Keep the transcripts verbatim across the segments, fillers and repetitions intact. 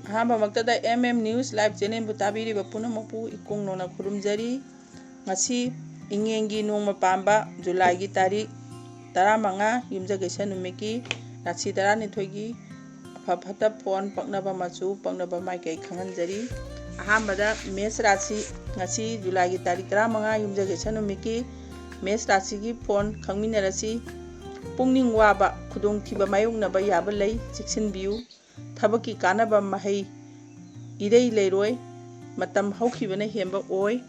ꯑꯍꯥꯟꯕꯃꯛꯇꯗ M M News Live Channelꯕꯨ ꯇꯥꯕꯤꯔꯤꯕ ꯄꯨꯝꯅꯃꯛꯄꯨ ꯏꯀꯣꯡ ꯅꯧꯅ ꯈꯨꯔꯨꯝꯖꯔꯤ꯫ ꯉꯁꯤ ꯏꯉꯦꯟꯒꯤ ꯅꯣꯡꯃ ꯄꯥꯟꯕ ꯖꯨꯂꯥꯏꯒꯤ ꯇꯥꯔꯤꯛ ꯇꯔꯥꯃꯉꯥ, ꯌꯨꯝꯖꯀꯩꯁ ꯅꯨꯃꯤꯠꯀꯤ ꯔꯥꯁꯤ ꯇꯔꯥꯅꯤꯊꯣꯏꯒꯤ ꯑꯐ ꯐꯠꯇ ꯐꯣꯟ ꯄꯛꯅꯕ ꯃꯆꯨ, ꯄꯛꯅꯕ ꯃꯥꯏꯀꯩ ꯈꯪꯍꯟꯖꯔꯤ꯫ ꯑꯍꯥꯟꯕꯗ ꯃꯦꯁ ꯔꯥꯁꯤ, ꯉꯁꯤ ꯖꯨꯂꯥꯏꯒꯤ ꯇꯥꯔꯤꯛ ꯇꯔꯥꯃꯉꯥ, ꯌꯨꯝꯖꯀꯩꯁ ꯅꯨꯃꯤꯠꯀꯤ ꯃꯦꯁ ꯔꯥꯁꯤꯒꯤ ꯐꯣꯟ ꯈꯪꯃꯤꯟꯅꯔꯁꯤ꯫ ꯄꯨꯛꯅꯤꯡ ꯋꯥꯕ, ꯈꯨꯗꯣꯡꯊꯤꯕ ꯃꯥꯌꯣꯛꯅꯕ ꯌꯥꯕ ꯂꯩ, ꯆꯦꯛꯁꯤꯟꯕꯤꯌꯨ꯫ ꯊꯕꯛꯀꯤ ꯀꯥꯟꯅꯕ ꯃꯍꯩ ꯏꯔꯩ ꯂꯩꯔꯣꯏ꯫ ꯃꯇꯝ ꯍꯧꯈꯤꯕꯅ ꯍꯦꯟꯕ ꯑꯣꯏ꯫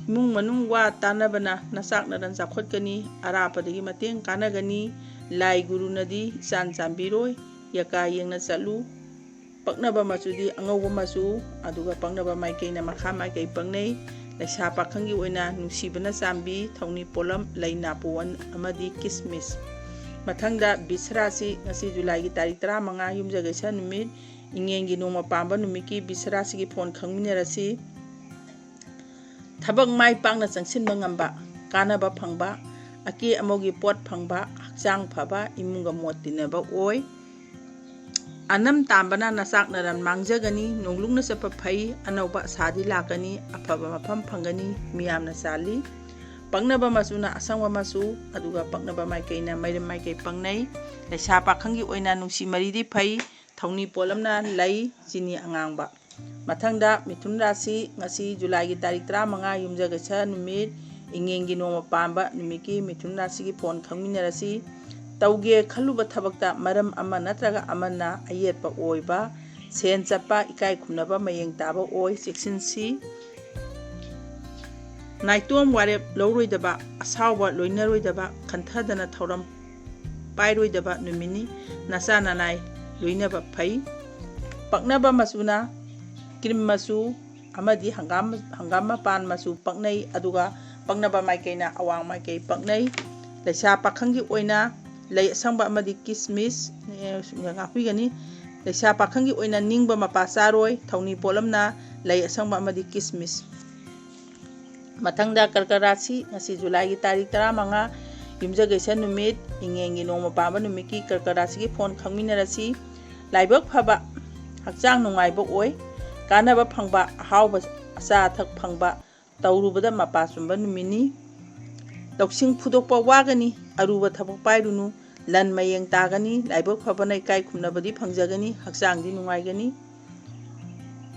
ꯏꯃꯨꯡ ꯃꯅꯨꯡ ꯋꯥ ꯇꯥꯅꯕꯅ ꯅꯆꯥꯛ ꯅꯔꯟ ꯆꯥꯎꯈꯠꯀꯅꯤ꯫ ꯑꯔꯥꯞꯄꯗꯒꯤ ꯃꯇꯦꯡ ꯀꯥꯟꯅꯒꯅꯤ꯫ ꯂꯥꯏ ꯒꯨꯔꯨꯅꯗꯤ ꯏꯆꯥꯟ ꯆꯥꯟꯕꯤꯔꯣꯏ꯫ ꯌꯀꯥ ꯌꯦꯡꯅ ꯆꯠꯂꯨ꯫ ꯄꯛꯅꯕ ꯃꯆꯨꯗꯤ ꯑꯉꯧꯕ ꯃꯆꯨ, ꯑꯗꯨꯒ ꯄꯛꯅꯕ ꯃꯥꯏꯀꯩꯅ ꯃꯈꯥ ꯃꯥꯏꯀꯩ ꯄꯛꯅꯩ꯫ ꯂꯩꯁꯥ ꯄꯥꯈꯪꯒꯤ ꯑꯣꯏꯅ ꯅꯨꯡꯁꯤꯕꯅ ꯆꯥꯟꯕꯤ, ꯊꯧꯅꯤ ꯄꯣꯠꯂꯝ, ꯂꯩ ꯅꯥꯄꯨꯋꯟ ꯑꯃꯗꯤ ꯀꯤꯁꯃꯤꯁ꯫ ꯃꯊꯪꯗ ꯕꯤꯁ ꯔꯥꯁꯤ, ꯉꯁꯤ ꯖꯨꯂꯥꯏꯒꯤ ꯇꯥꯔꯤꯛ ꯇꯔꯥꯃꯉꯥ, ꯌꯨꯝꯖꯀꯩꯁ ꯅꯨꯃꯤꯠ, ꯏꯉꯦꯟꯒꯤ ꯅꯣꯡꯃ ꯄꯥꯟꯕ ꯅꯨꯃꯤꯠꯀꯤ ꯕꯤꯁ ꯔꯥꯁꯤꯒꯤ ꯐꯣꯟ ꯈꯪꯃꯤꯟꯅꯔꯁꯤ꯫ ꯊꯕꯛ ꯃꯥꯏ ꯄꯥꯛꯅ ꯆꯪꯁꯤꯟꯕ ꯉꯝꯕ, ꯀꯥꯟꯅꯕ ꯐꯪꯕ, ꯑꯀꯦ ꯑꯃꯧꯒꯤ ꯄꯣꯠ ꯐꯪꯕ, ꯍꯛꯆꯥꯡ ꯐꯕ, ꯏꯃꯨꯡꯒ ꯃꯣꯠ ꯇꯤꯟꯅꯕ ꯑꯣꯏ꯫ ꯑꯅꯝ ꯇꯥꯝꯕꯅ ꯅꯆꯥꯛ ꯅꯔꯟ ꯃꯥꯡꯖꯒꯅꯤ, ꯅꯣꯡꯂꯨꯛꯅ ꯆꯠꯄ ꯐꯩ, ꯑꯅꯧꯕ ꯑꯁꯥꯗꯤ ꯂꯥꯛꯀꯅꯤ, ꯑꯐꯕ ꯃꯐꯝ ꯐꯪꯒꯅꯤ, ꯃꯤꯌꯥꯝꯅ ꯆꯥꯜꯂꯤ꯫ ꯄꯛꯅꯕ ꯃꯆꯨꯅ ꯑꯁꯪꯕ ꯃꯆꯨ, ꯑꯗꯨꯒ ꯄꯛꯅꯕ ꯃꯥꯏꯀꯩꯅ ꯃꯩꯔꯝ ꯃꯥꯏꯀꯩ ꯄꯛꯅꯩ꯫ ꯂꯩꯁꯥ ꯄꯥꯈꯪꯒꯤ ꯑꯣꯏꯅ ꯅꯨꯡꯁꯤ ꯃꯔꯤꯗꯤ ꯐꯩ, ꯊꯧꯅꯤ ꯄꯣꯠꯂꯝꯅ ꯂꯩ, ꯆꯤꯅꯤ ꯑꯉꯥꯡꯕ꯫ ꯃꯊꯪꯗ ꯃꯤꯊꯨꯟ ꯔꯥꯁꯤ, ꯉꯁꯤ ꯖꯨꯂꯥꯏꯒꯤ ꯇꯥꯔꯤꯛ ꯇꯔꯥꯃꯉꯥ, ꯌꯨꯝꯖꯀꯩꯁ ꯅꯨꯃꯤꯠ, ꯏꯉꯦꯟꯒꯤ ꯅꯣꯡꯃ ꯄꯥꯟꯕ ꯅꯨꯃꯤꯠꯀꯤ ꯃꯤꯊꯨꯟ ꯔꯥꯁꯤꯒꯤ ꯐꯣꯟ ꯈꯪꯃꯤꯟꯅꯔꯁꯤ꯫ ꯇꯧꯒꯦ ꯈꯜꯂꯨꯕ ꯊꯕꯛꯇ ꯃꯔꯝ ꯑꯃ ꯅꯠꯇ꯭ꯔꯒ ꯑꯃꯅ ꯑꯌꯦꯠꯄ ꯑꯣꯏꯕ, ꯁꯦꯟ ꯆꯠꯄ, ꯏꯀꯥꯏ ꯈꯨꯝꯅꯕ ꯃꯌꯦꯡ ꯇꯥꯕ ꯑꯣꯏ, ꯆꯦꯛꯁꯤꯟꯁꯤ꯫ ꯅꯥꯏꯇꯣꯝ ꯋꯥꯔꯦꯞ ꯂꯧꯔꯣꯏꯗꯕ, ꯑꯁꯥꯎꯕ ꯂꯣꯏꯅꯔꯣꯏꯗꯕ, ꯈꯟꯊꯗꯅ ꯊꯧꯔꯝ ꯄꯥꯏꯔꯣꯏꯗꯕ ꯅꯨꯃꯤꯠꯅꯤ꯫ ꯅꯆꯥ ꯅꯅꯥꯏ ꯂꯣꯏꯅꯕ ꯐꯩ꯫ ꯄꯛꯅꯕ ꯃꯆꯨꯅ ꯀ꯭ꯔꯤꯝ ꯃꯆꯨ ꯑꯃꯗꯤ ꯍꯪꯒꯥꯝ, ꯍꯪꯒꯥꯝ ꯃꯄꯥꯟ ꯃꯆꯨ ꯄꯛꯅꯩ, ꯑꯗꯨꯒ ꯄꯛꯅꯕ ꯃꯥꯏꯀꯩꯅ ꯑꯋꯥꯡ ꯃꯥꯏꯀꯩ ꯄꯛꯅꯩ꯫ ꯂꯩꯁꯥ ꯄꯥꯈꯪꯒꯤ ꯑꯣꯏꯅ ꯂꯩ ꯑꯁꯪꯕ ꯑꯃꯗꯤ ꯀꯤꯁꯃꯤꯁ, ꯑꯦ, ꯉꯥꯛꯄꯤꯒꯅꯤ꯫ ꯂꯩꯁꯥ ꯄꯥꯈꯪꯒꯤ ꯑꯣꯏꯅ ꯅꯤꯡꯕ ꯃꯄꯥ ꯆꯥꯔꯣꯏ, ꯊꯧꯅꯤ ꯄꯣꯠꯂꯝꯅ ꯂꯩ ꯑꯁꯪꯕ ꯑꯃꯗꯤ ꯀꯤꯁꯃꯤꯁ꯫ ꯃꯊꯪꯗ ꯀꯔꯀ ꯔꯥꯁꯤ, ꯉꯁꯤ ꯖꯨꯂꯥꯏꯒꯤ ꯇꯥꯔꯤꯛ ꯇꯔꯥꯃꯉꯥ, ꯌꯨꯝꯖꯀꯩꯁ ꯅꯨꯃꯤꯠ, ꯏꯉꯦꯟꯒꯤ ꯅꯣꯡꯃ ꯄꯥꯟꯕ ꯅꯨꯃꯤꯠꯀꯤ ꯀꯔꯀ ꯔꯥꯁꯤꯒꯤ ꯐꯣꯟ ꯈꯪꯃꯤꯟꯅꯔꯁꯤ꯫ ꯂꯥꯏꯕꯛ ꯐꯕ, ꯍꯛꯆꯥꯡ ꯅꯨꯡꯉꯥꯏꯕ ꯑꯣꯏ꯫ ꯀꯥꯟꯅꯕ ꯐꯪꯕ, ꯑꯍꯥꯎꯕ ꯑꯆꯥ ꯑꯊꯛ ꯐꯪꯕ, ꯇꯧꯔꯨꯕꯗ ꯃꯄꯥ ꯆꯨꯝꯕ ꯅꯨꯃꯤꯠꯅꯤ꯫ ꯂꯧꯁꯤꯡ ꯐꯨꯗꯣꯛꯄ ꯋꯥꯒꯅꯤ, ꯑꯔꯨꯕ ꯊꯕꯛ ꯄꯥꯏꯔꯨꯅꯨ, ꯂꯟ ꯃꯌꯦꯡ ꯇꯥꯒꯅꯤ, ꯂꯥꯏꯕꯛ ꯐꯕꯅ ꯏꯀꯥꯏ ꯈꯨꯝꯅꯕꯗꯤ ꯐꯪꯖꯒꯅꯤ, ꯍꯛꯆꯥꯡꯗꯤ ꯅꯨꯡꯉꯥꯏꯒꯅꯤ꯫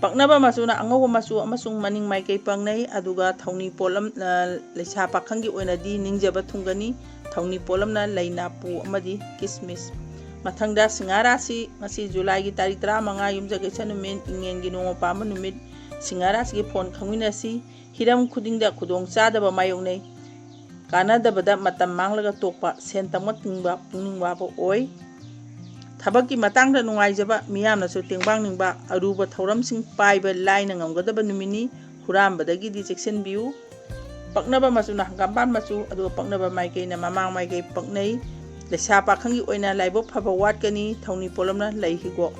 ꯄꯛꯅꯕ ꯃꯆꯨꯅ ꯑꯉꯧꯕ ꯃꯆꯨ ꯑꯃꯁꯨꯡ ꯃꯅꯤꯡ ꯃꯥꯏꯀꯩ ꯄꯛꯅꯩ, ꯑꯗꯨꯒ ꯊꯧꯅꯤ ꯄꯣꯠꯂꯝ, ꯑ, ꯂꯩꯁꯥ ꯄꯥꯈꯪꯒꯤ ꯑꯣꯏꯅꯗꯤ ꯅꯤꯡꯖꯕ ꯊꯨꯡꯒꯅꯤ, ꯊꯧꯅꯤ ꯄꯣꯠꯂꯝꯅ ꯂꯩ ꯅꯥꯄꯨ ꯑꯃꯗꯤ ꯀꯤꯁꯃꯤꯁ꯫ ꯃꯊꯪꯗ ꯁꯤꯡꯍꯥ ꯔꯥꯁꯤ, ꯉꯁꯤ ꯖꯨꯂꯥꯏꯒꯤ ꯇꯥꯔꯤꯛ ꯇꯔꯥꯃꯉꯥ, ꯌꯨꯝꯖꯀꯩꯁ ꯅꯨꯃꯤꯠ, ꯏꯉꯦꯟꯒꯤ ꯅꯣꯡꯃ ꯄꯥꯟꯕ ꯅꯨꯃꯤꯠ, ꯁꯤꯡꯍꯥ ꯔꯥꯁꯤꯒꯤ ꯐꯣꯟ ꯈꯪꯃꯤꯟꯅꯁꯤ꯫ ꯍꯤꯔꯝ ꯈꯨꯗꯤꯡꯗ ꯈꯨꯗꯣꯡꯆꯥꯗꯕ ꯃꯥꯌꯣꯛꯅꯩ꯫ ꯀꯥꯟꯅꯗꯕꯗ ꯃꯇꯝ ꯃꯥꯡꯂꯒ ꯇꯣꯛꯄ, ꯁꯦꯟ ꯇꯝꯕ ꯇꯤꯡꯕ, ꯄꯨꯛꯅꯤꯡ ꯋꯥꯕ ꯑꯣꯏ꯫ ꯊꯕꯛꯀꯤ ꯃꯇꯥꯡꯗ ꯅꯨꯡꯉꯥꯏꯖꯕ, ꯃꯤꯌꯥꯝꯅꯁꯨ ꯇꯦꯡꯕꯥꯡꯅꯤꯡꯕ, ꯑꯔꯨꯕ ꯊꯧꯔꯝꯁꯤꯡ ꯄꯥꯏꯕ ꯂꯥꯏꯅ ꯉꯝꯒꯗꯕ ꯅꯨꯃꯤꯠꯅꯤ꯫ ꯍꯨꯔꯥꯟꯕꯗꯒꯤꯗꯤ ꯆꯦꯛꯁꯤꯟꯕꯤꯌꯨ꯫ ꯄꯛꯅꯕ ꯃꯆꯨꯅ ꯍꯪꯒꯥꯝꯄꯥꯟ ꯃꯆꯨ, ꯑꯗꯨꯒ ꯄꯛꯅꯕ ꯃꯥꯏꯀꯩꯅ ꯃꯃꯥꯡ ꯃꯥꯏꯀꯩ ꯄꯛꯅꯩ꯫ ꯂꯩꯁꯥ ꯄꯥꯈꯪꯒꯤ ꯑꯣꯏꯅ ꯂꯥꯏꯕꯛ ꯐꯕ ꯋꯥꯠꯀꯅꯤ, ꯊꯧꯅꯤ ꯄꯣꯠꯂꯝꯅ ꯂꯩ ꯍꯤꯒꯣꯛ꯫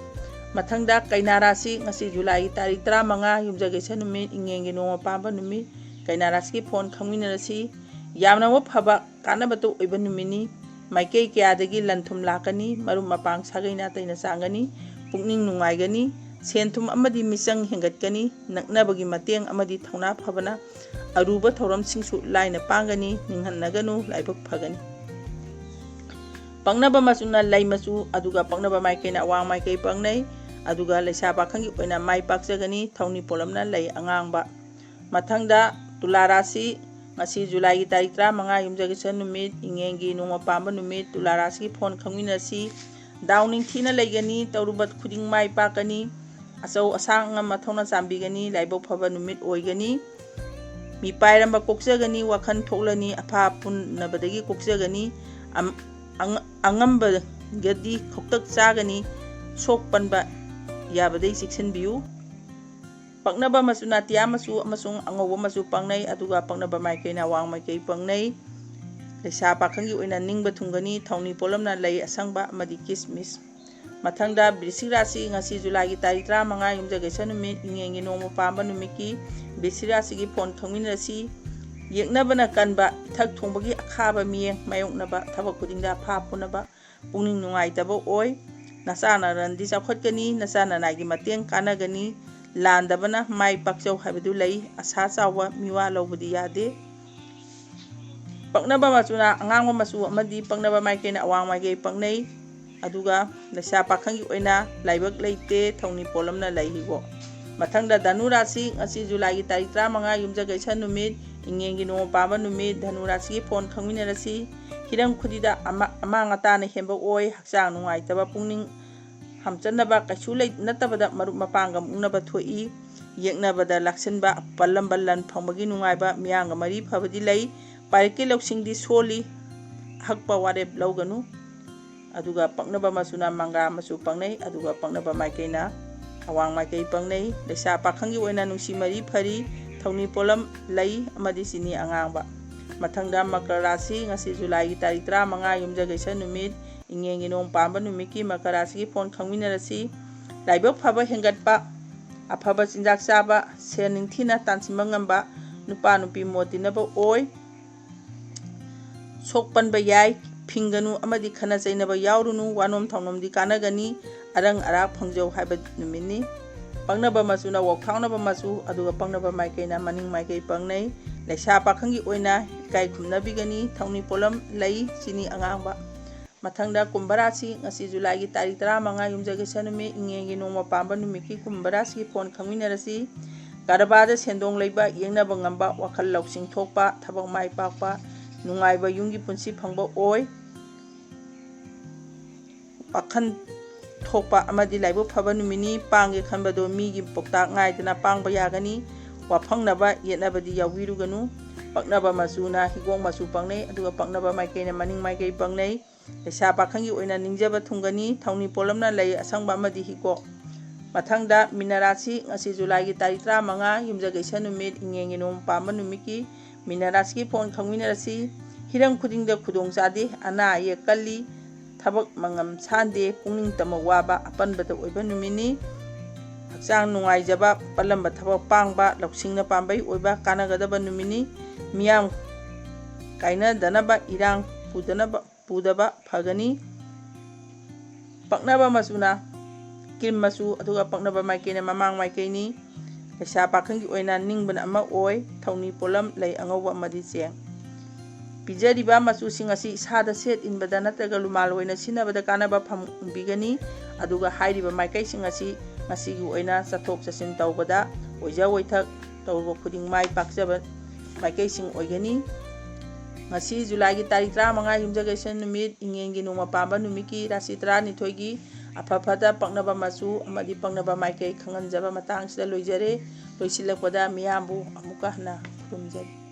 ꯃꯊꯪꯗ ꯀꯩꯅꯥ ꯔꯥꯁꯤ, ꯉꯁꯤ ꯖꯨꯂꯥꯏꯒꯤ ꯇꯥꯔꯤꯛ ꯇꯔꯥꯃꯉꯥ, ꯌꯨꯝꯖꯀꯩꯁ ꯅꯨꯃꯤꯠ, ꯏꯉꯦꯟꯒꯤ ꯅꯣꯡꯃ ꯄꯥꯟꯕ ꯅꯨꯃꯤꯠ, ꯀꯩꯅꯥ ꯔꯥꯁꯤꯒꯤ ꯐꯣꯟ ꯈꯪꯃꯤꯟꯅꯔꯁꯤ꯫ ꯌꯥꯝꯅꯃꯛ ꯐꯕ, ꯀꯥꯟꯅꯕꯇ ꯑꯣꯏꯕ ꯅꯨꯃꯤꯠꯅꯤ꯫ ꯃꯥꯏꯀꯩ ꯀꯌꯥꯗꯒꯤ ꯂꯟ ꯊꯨꯝ ꯂꯥꯛꯀꯅꯤ, ꯃꯔꯨꯞ ꯃꯄꯥꯡ ꯁꯥꯒꯩ ꯅꯥꯇꯩꯅ ꯆꯥꯡꯒꯅꯤ, ꯄꯨꯛꯅꯤꯡ ꯅꯨꯡꯉꯥꯏꯒꯅꯤ, ꯁꯦꯟ ꯊꯨꯝ ꯑꯃꯗꯤ ꯃꯤꯆꯪ ꯍꯦꯟꯒꯠꯀꯅꯤ, ꯅꯛꯅꯕꯒꯤ ꯃꯇꯦꯡ ꯑꯃꯗꯤ ꯊꯧꯅꯥ ꯐꯕꯅ ꯑꯔꯨꯕ ꯊꯧꯔꯝꯁꯤꯡꯁꯨ ꯂꯥꯏꯅ ꯄꯥꯡꯒꯅꯤ, ꯅꯤꯡꯍꯟꯅꯒꯅꯨ, ꯂꯥꯏꯕꯛ ꯐꯒꯅꯤ꯫ ꯄꯛꯅꯕ ꯃꯆꯨꯅ ꯂꯩ ꯃꯆꯨ, ꯑꯗꯨꯒ ꯄꯛꯅꯕ ꯃꯥꯏꯀꯩꯅ ꯑꯋꯥꯡ ꯃꯥꯏꯀꯩ ꯄꯛꯅꯩ, ꯑꯗꯨꯒ ꯂꯩꯁꯥ ꯄꯥꯈꯪꯒꯤ ꯑꯣꯏꯅ ꯃꯥꯏ ꯄꯥꯛꯆꯒꯅꯤ, ꯊꯧꯅꯤ ꯄꯣꯠꯂꯝꯅ ꯂꯩ ꯑꯉꯥꯡꯕ꯫ ꯃꯊꯪꯗ ꯇꯨꯂꯥ ꯔꯥꯁꯤ, ꯉꯁꯤ ꯖꯨꯂꯥꯏꯒꯤ ꯇꯥꯔꯤꯛ ꯇꯔꯥꯃꯉꯥ, ꯌꯨꯝꯖꯀꯩꯁ ꯅꯨꯃꯤꯠ, ꯏꯉꯦꯟꯒꯤ ꯅꯣꯡꯃ ꯄꯥꯟꯕ ꯅꯨꯃꯤꯠ, ꯇꯨꯂꯥ ꯔꯥꯁꯤꯒꯤ ꯐꯣꯟ ꯈꯪꯃꯤꯟꯅꯁꯤ꯫ ꯗꯥꯎ ꯅꯤꯡꯊꯤꯅ ꯂꯩꯒꯅꯤ, ꯇꯧꯔꯨꯕ ꯈꯨꯗꯤꯡ ꯃꯥꯏ ꯄꯥꯛꯀꯅꯤ, ꯑꯆꯧ ꯑꯁꯥꯡ ꯑꯃ ꯃꯊꯧꯅ ꯆꯥꯟꯕꯤꯒꯅꯤ, ꯂꯥꯏꯕꯛ ꯐꯕ ꯅꯨꯃꯤꯠ ꯑꯣꯏꯒꯅꯤ꯫ ꯃꯤꯄꯥꯏꯔꯝꯕ ꯀꯣꯛꯆꯒꯅꯤ, ꯋꯥꯈꯜ ꯊꯣꯛꯂꯅꯤ, ꯑꯐꯥ ꯄꯨꯟꯅꯕꯗꯒꯤ ꯀꯣꯛꯆꯒꯅꯤ, ꯑꯝ-, ꯑꯉ-, ꯑꯉꯝꯕꯒꯗꯤ ꯈꯧꯇꯛ ꯆꯥꯒꯅꯤ, ꯁꯣꯛ ꯄꯟꯕ ꯌꯥꯕꯗꯒꯤ ꯆꯦꯛꯁꯤꯟꯕꯤꯌꯨ꯫ ꯄꯛꯅꯕ ꯃꯆꯨꯅ ꯑꯇꯤꯌꯥ ꯃꯆꯨ ꯑꯃꯁꯨꯡ ꯑꯉꯧꯕ ꯃꯆꯨ ꯄꯛꯅꯩ, ꯑꯗꯨꯒ ꯄꯛꯅꯕ ꯃꯥꯏꯀꯩꯅ ꯑꯋꯥꯡ ꯃꯥꯏꯀꯩ ꯄꯛꯅꯩ꯫ ꯂꯩꯁꯥ ꯄꯥꯈꯪꯒꯤ ꯑꯣꯏꯅ ꯅꯤꯡꯕ ꯊꯨꯡꯒꯅꯤ, ꯊꯧꯅꯤ ꯄꯣꯠꯂꯝꯅ ꯂꯩ ꯑꯁꯪꯕ ꯑꯃꯗꯤ ꯀꯤꯁꯃꯤꯁ꯫ ꯃꯊꯪꯗ ꯕ꯭ꯔꯤꯁꯤꯛ ꯔꯥꯁꯤ, ꯉꯁꯤ ꯖꯨꯂꯥꯏꯒꯤ ꯇꯥꯔꯤꯛ ꯇꯔꯥꯃꯉꯥ, ꯌꯨꯝꯖꯀꯩꯁ ꯅꯨꯃꯤꯠ, ꯏꯉꯦꯟꯒꯤ ꯅꯣꯡꯃ ꯄꯥꯟꯕ ꯅꯨꯃꯤꯠꯀꯤ ꯕ꯭ꯔꯤꯁꯤꯛ ꯔꯥꯁꯤꯒꯤ ꯐꯣꯟ ꯈꯪꯃꯤꯟꯅꯔꯁꯤ꯫ ꯌꯦꯛꯅꯕꯅ ꯀꯟꯕ, ꯏꯊꯛ ꯊꯣꯡꯕꯒꯤ ꯑꯈꯥꯕ ꯃꯤꯠꯌꯦꯡ ꯃꯥꯌꯣꯛꯅꯕ, ꯊꯕꯛ ꯈꯨꯗꯤꯡꯗ ꯑꯐꯥ ꯄꯨꯅꯕ, ꯄꯨꯛꯅꯤꯡ ꯅꯨꯡꯉꯥꯏꯇꯕ ꯑꯣꯏ꯫ ꯅꯆꯥ ꯅꯔꯟꯗꯤ ꯆꯥꯎꯈꯠꯀꯅꯤ, ꯅꯆꯥ ꯅꯅꯥꯏꯒꯤ ꯃꯇꯦꯡ ꯀꯥꯟꯅꯒꯅꯤ꯫ ꯂꯥꯟꯗꯕꯅ ꯃꯥꯏ ꯄꯥꯛꯆꯧ ꯍꯥꯏꯕꯗꯨ ꯂꯩ, ꯑꯁꯥ ꯆꯥꯎꯕ ꯃꯤꯋꯥ ꯂꯧꯕꯗꯤ ꯌꯥꯗꯦ꯫ ꯄꯛꯅꯕ ꯃꯆꯨꯅ ꯑꯉꯥꯡꯕ ꯃꯆꯨ ꯑꯃꯗꯤ ꯄꯛꯅꯕ ꯃꯥꯏꯀꯩꯅ ꯑꯋꯥꯡ ꯃꯥꯏꯀꯩ ꯄꯛꯅꯩ꯫ ꯑꯗꯨꯒ ꯂꯩꯁꯥ ꯄꯥꯈꯪꯒꯤ ꯑꯣꯏꯅ ꯂꯥꯏꯕꯛ ꯂꯩꯇꯦ, ꯊꯧꯅꯤ ꯄꯣꯠꯂꯝꯅ ꯂꯩ ꯍꯤꯒꯣꯛ꯫ ꯃꯊꯪꯗ ꯙꯅꯨ ꯔꯥꯁꯤ, ꯉꯁꯤ ꯖꯨꯂꯥꯏꯒꯤ ꯇꯥꯔꯤꯛ ꯇꯔꯥꯃꯉꯥ, ꯌꯨꯝꯖꯀꯩꯁ ꯅꯨꯃꯤꯠ, ꯏꯉꯦꯟꯒꯤ ꯅꯣꯡꯃ ꯄꯥꯟꯕ ꯅꯨꯃꯤꯠ꯫ ꯙꯅꯨ ꯔꯥꯁꯤꯒꯤ ꯐꯣꯟ ꯈꯪꯃꯤꯟꯅꯔꯁꯤ꯫ ꯍꯤꯔꯝ ꯈꯨꯗꯤꯡꯗ ꯑꯃ-, ꯑꯃꯥꯡ ꯑꯇꯥꯅ ꯍꯦꯟꯕ ꯑꯣꯏ, ꯍꯛꯆꯥꯡ ꯅꯨꯡꯉꯥꯏꯇꯕ, ꯄꯨꯛꯅꯤꯡ ꯍꯝꯆꯟꯅꯕ ꯀꯩꯁꯨ ꯂꯩ-, ꯅꯠꯇꯕꯗ ꯃꯔꯨꯞ ꯃꯄꯥꯡꯒ ꯃꯨꯛꯅꯕ ꯊꯣꯛꯏ꯫ ꯌꯦꯛꯅꯕꯗ ꯂꯥꯛꯁꯤꯟꯕ, ꯄꯜꯂꯝꯕ ꯂꯟ ꯐꯪꯕꯒꯤ ꯅꯨꯡꯉꯥꯏꯕ, ꯃꯤꯌꯥꯝꯒ ꯃꯔꯤ ꯐꯕꯗꯤ ꯂꯩ꯫ ꯄꯥꯏꯔꯛꯀꯤ ꯂꯧꯁꯤꯡꯗꯤ ꯁꯣꯜꯂꯤ, ꯑꯍꯛꯄ ꯋꯥꯔꯦꯞ ꯂꯧꯒꯅꯨ꯫ ꯑꯗꯨꯒ ꯄꯛꯅꯕ ꯃꯆꯨꯅ ꯃꯪꯒ꯭ꯔꯥ ꯃꯆꯨ ꯄꯛꯅꯩ, ꯑꯗꯨꯒ ꯄꯛꯅꯕ ꯃꯥꯏꯀꯩꯅ ꯑꯋꯥꯡ ꯃꯥꯏꯀꯩ ꯄꯛꯅꯩ꯫ ꯂꯩꯁꯥ ꯄꯥꯈꯪꯒꯤ ꯑꯣꯏꯅ ꯅꯨꯡꯁꯤ ꯃꯔꯤ ꯐꯔꯤ, ꯊꯧꯅꯤ ꯄꯣꯠꯂꯝ ꯂꯩ ꯑꯃꯗꯤ ꯆꯤꯅꯤ ꯑꯉꯥꯡꯕ꯫ ꯃꯊꯪꯗ ꯃꯀꯔ ꯔꯥꯁꯤ, ꯉꯁꯤ ꯖꯨꯂꯥꯏꯒꯤ ꯇꯥꯔꯤꯛ ꯇꯔꯥꯃꯉꯥ, ꯌꯨꯝꯖꯀꯩꯁ ꯅꯨꯃꯤꯠ, ꯏꯉꯦꯟꯒꯤ ꯅꯣꯡ ꯄꯥꯟꯕ ꯅꯨꯃꯤꯠꯀꯤ ꯃꯀꯔ ꯔꯥꯁꯤꯒꯤ ꯐꯣꯟ ꯈꯪꯃꯤꯟꯅꯔꯁꯤ꯫ ꯂꯥꯏꯕꯛ ꯐꯕ ꯍꯦꯟꯒꯠꯄ, ꯑꯐꯕ ꯆꯤꯟꯖꯥꯛ ꯆꯥꯕ, ꯁꯦꯜ ꯅꯤꯡꯊꯤꯅ ꯇꯥꯟꯁꯤꯟꯕ ꯉꯝꯕ, ꯅꯨꯄꯥ ꯅꯨꯄꯤ ꯃꯣꯠ ꯇꯤꯟꯅꯕ ꯑꯣꯏ꯫ ꯁꯣꯛꯄꯟꯕ ꯌꯥꯏ꯫ ꯐꯤꯡꯒꯅꯨ ꯑꯃꯗꯤ ꯈꯠꯅ ꯆꯩꯅꯕ ꯌꯥꯎꯔꯨꯅꯨ꯫ ꯋꯥꯅꯣꯝ ꯊꯥꯎꯅꯣꯝꯗꯤ ꯀꯥꯟꯅꯒꯅꯤ꯫ ꯑꯔꯪ ꯑꯔꯥꯛ ꯐꯪꯖꯧ ꯍꯥꯏꯕ ꯅꯨꯃꯤꯠꯅꯤ꯫ ꯄꯛꯅꯕ ꯃꯆꯨꯅ ꯋꯥꯎꯊꯥꯡꯅꯕ ꯃꯆꯨ, ꯑꯗꯨꯒ ꯄꯛꯅꯕ ꯃꯥꯏꯀꯩꯅ ꯃꯅꯤꯡ ꯃꯥꯏꯀꯩ ꯄꯛꯅꯩ꯫ ꯂꯩꯁꯥ ꯄꯥꯈꯪꯒꯤ ꯑꯣꯏꯅ ꯏꯀꯥꯏ ꯈꯨꯝꯅꯕꯤꯒꯅꯤ꯫ ꯊꯧꯅꯤ ꯄꯣꯠꯂꯝ ꯂꯩ, ꯆꯤꯅꯤ ꯑꯉꯥꯡꯕ꯫ ꯃꯊꯪꯗ ꯀꯨꯝꯚ ꯔꯥꯁꯤ, ꯉꯁꯤ ꯖꯨꯂꯥꯏꯒꯤ ꯇꯥꯔꯤꯛ ꯇꯔꯥꯃꯉꯥ, ꯌꯨꯝꯖꯀꯩꯁ ꯅꯨꯃꯤꯠ, ꯏꯉꯦꯟꯒꯤ ꯅꯣꯡꯃ ꯄꯥꯟꯕ ꯅꯨꯃꯤꯠꯀꯤ ꯀꯨꯝꯚ ꯔꯥꯁꯤꯒꯤ ꯐꯣꯟ ꯈꯪꯃꯤꯟꯅꯔꯁꯤ꯫ ꯀꯔꯕꯥꯔꯗ ꯁꯦꯟꯗꯣꯡ ꯂꯩꯕ, ꯌꯦꯡꯅꯕ ꯉꯝꯕ, ꯋꯥꯈꯜ ꯂꯧꯁꯤꯡ ꯊꯣꯛꯄ, ꯊꯕꯛ ꯃꯥꯏ ꯄꯥꯛꯄ, ꯅꯨꯡꯉꯥꯏꯕ ꯌꯨꯝꯒꯤ ꯄꯨꯟꯁꯤ ꯐꯪꯕ ꯑꯣꯏ꯫ ꯋꯥꯈꯜ ꯊꯣꯛꯄ ꯑꯃꯗꯤ ꯂꯥꯏꯕꯛ ꯐꯕ ꯅꯨꯃꯤꯠꯅꯤ꯫ ꯄꯥꯡꯒꯦ ꯈꯟꯕꯗꯣ ꯃꯤꯒꯤ ꯄꯥꯎꯇꯥꯛ ꯉꯥꯏꯗꯅ ꯄꯥꯡꯕ ꯌꯥꯒꯅꯤ꯫ ꯋꯥꯐꯪꯅꯕ ꯌꯦꯠꯅꯕꯗꯤ ꯌꯥꯎꯕꯤꯔꯨꯒꯅꯨ꯫ ꯄꯛꯅꯕ ꯃꯆꯨꯅ ꯍꯤꯒꯣꯛ ꯃꯆꯨ ꯄꯛꯅꯩ, ꯑꯗꯨꯒ ꯄꯛꯅꯕ ꯃꯥꯏꯀꯩꯅ ꯃꯅꯤꯡ ꯃꯥꯏꯀꯩ ꯄꯛꯅꯩ꯫ ꯂꯩꯁꯥ ꯄꯥꯈꯪꯒꯤ ꯑꯣꯏꯅ ꯅꯤꯡꯖꯕ ꯊꯨꯡꯒꯅꯤ꯫ ꯊꯧꯅꯤ ꯄꯣꯠꯂꯝꯅ ꯂꯩ ꯑꯁꯪꯕ ꯑꯃꯗꯤ ꯍꯤꯒꯣꯛ꯫ ꯃꯊꯪꯗ ꯃꯤꯅ ꯔꯥꯁꯤ, ꯉꯁꯤ ꯖꯨꯂꯥꯏꯒꯤ ꯇꯥꯔꯤꯛ ꯇꯔꯥꯃꯉꯥ, ꯌꯨꯝꯖꯀꯩꯁ ꯅꯨꯃꯤꯠ, ꯏꯉꯦꯟꯒꯤ ꯅꯣꯡ ꯄꯥꯟꯕ ꯅꯨꯃꯤꯠꯀꯤ ꯃꯤꯅ ꯔꯥꯁꯤꯒꯤ ꯐꯣꯟ ꯈꯪꯃꯤꯟꯅꯔꯁꯤ꯫ ꯍꯤꯔꯝ ꯈꯨꯗꯤꯡꯗ ꯈꯨꯗꯣꯡ ꯆꯥꯗꯦ, ꯑꯅꯥ ꯑꯌꯦꯛ ꯀꯜꯂꯤ, ꯊꯕꯛ ꯃꯉꯝ ꯁꯥꯟꯗꯦ, ꯄꯨꯛꯅꯤꯡ ꯇꯝꯃ ꯋꯥꯕ ꯑꯄꯟꯕꯗ ꯑꯣꯏꯕ ꯅꯨꯃꯤꯠꯅꯤ꯫ ꯍꯛꯆꯥꯡ ꯅꯨꯡꯉꯥꯏꯖꯕ, ꯄꯜꯂꯝꯕ ꯊꯕꯛ ꯄꯥꯡꯕ, ꯂꯧꯁꯤꯡꯅ ꯄꯥꯝꯕꯩ ꯑꯣꯏꯕ ꯀꯥꯟꯅꯒꯗꯕ ꯅꯨꯃꯤꯠꯅꯤ꯫ ꯃꯤꯌꯥꯝ ꯀꯥꯏꯅꯗꯅꯕ, ꯏꯔꯥꯡ ꯄꯨꯗꯅꯕ, ꯄꯨꯗꯕ ꯐꯒꯅꯤ꯫ ꯄꯛꯅꯕ ꯃꯆꯨꯅ ꯀ꯭ꯔꯤꯝ ꯃꯆꯨ, ꯑꯗꯨꯒ ꯄꯛꯅꯕ ꯃꯥꯏꯀꯩꯅ ꯃꯃꯥꯡ ꯃꯥꯏꯀꯩꯅꯤ꯫ ꯂꯩꯁꯥ ꯄꯥꯈꯪꯒꯤ ꯑꯣꯏꯅ ꯅꯤꯡꯕꯅ ꯑꯃ ꯑꯣꯏ, ꯊꯧꯅꯤ ꯄꯣꯠꯂꯝ, ꯂꯩ ꯑꯉꯧꯕ ꯑꯃꯗꯤ ꯆꯦꯡ꯫ ꯄꯤꯖꯔꯤꯕ ꯃꯆꯨꯁꯤꯡ ꯑꯁꯤ ꯏꯁꯥꯗ ꯁꯦꯠ ꯏꯟꯕꯗ ꯅꯠꯇ꯭ꯔꯒ ꯂꯨꯃꯥꯜ ꯑꯣꯏꯅ ꯁꯤꯖꯤꯟꯅꯕꯗ ꯀꯥꯟꯅꯕ ꯐꯪꯕꯤꯒꯅꯤ꯫ ꯑꯗꯨꯒ ꯍꯥꯏꯔꯤꯕ ꯃꯥꯏꯀꯩꯁꯤꯡ ꯑꯁꯤ ꯃꯁꯤꯒꯤ ꯑꯣꯏꯅ ꯆꯠꯊꯣꯛ ꯆꯠꯁꯤꯟ ꯇꯧꯕꯗ, ꯑꯣꯏꯖ ꯑꯣꯏꯊꯛ ꯇꯧꯕ ꯈꯨꯗꯤꯡ ꯃꯥꯏ ꯄꯥꯛꯆꯕ ꯃꯥꯏꯀꯩꯁꯤꯡ ꯑꯣꯏꯒꯅꯤ꯫ ꯉꯁꯤ ꯖꯨꯂꯥꯏꯒꯤ ꯇꯥꯔꯤꯛ ꯇꯔꯥꯃꯉꯥ, ꯌꯨꯝꯖꯀꯩꯁ ꯅꯨꯃꯤꯠ, ꯏꯉꯦꯟꯒꯤ ꯅꯣꯡꯃ ꯄꯥꯟꯕ ꯅꯨꯃꯤꯠꯀꯤ ꯔꯥꯁꯤ ꯇꯔꯥꯅꯤꯊꯣꯏꯒꯤ ꯑꯐ ꯐꯠꯇ, ꯄꯛꯅꯕ ꯃꯆꯨ ꯑꯃꯗꯤ ꯄꯛꯅꯕ ꯃꯥꯏꯀꯩ ꯈꯪꯍꯟꯖꯕ ꯃꯇꯥꯡꯁꯤꯗ ꯂꯣꯏꯖꯔꯦ꯫ ꯂꯣꯏꯁꯤꯜꯂꯛꯄꯗ ꯃꯤꯌꯥꯝꯕꯨ ꯑꯃꯨꯛꯀ ꯍꯟꯅ ꯈꯨꯔꯨꯝꯖꯔꯤ꯫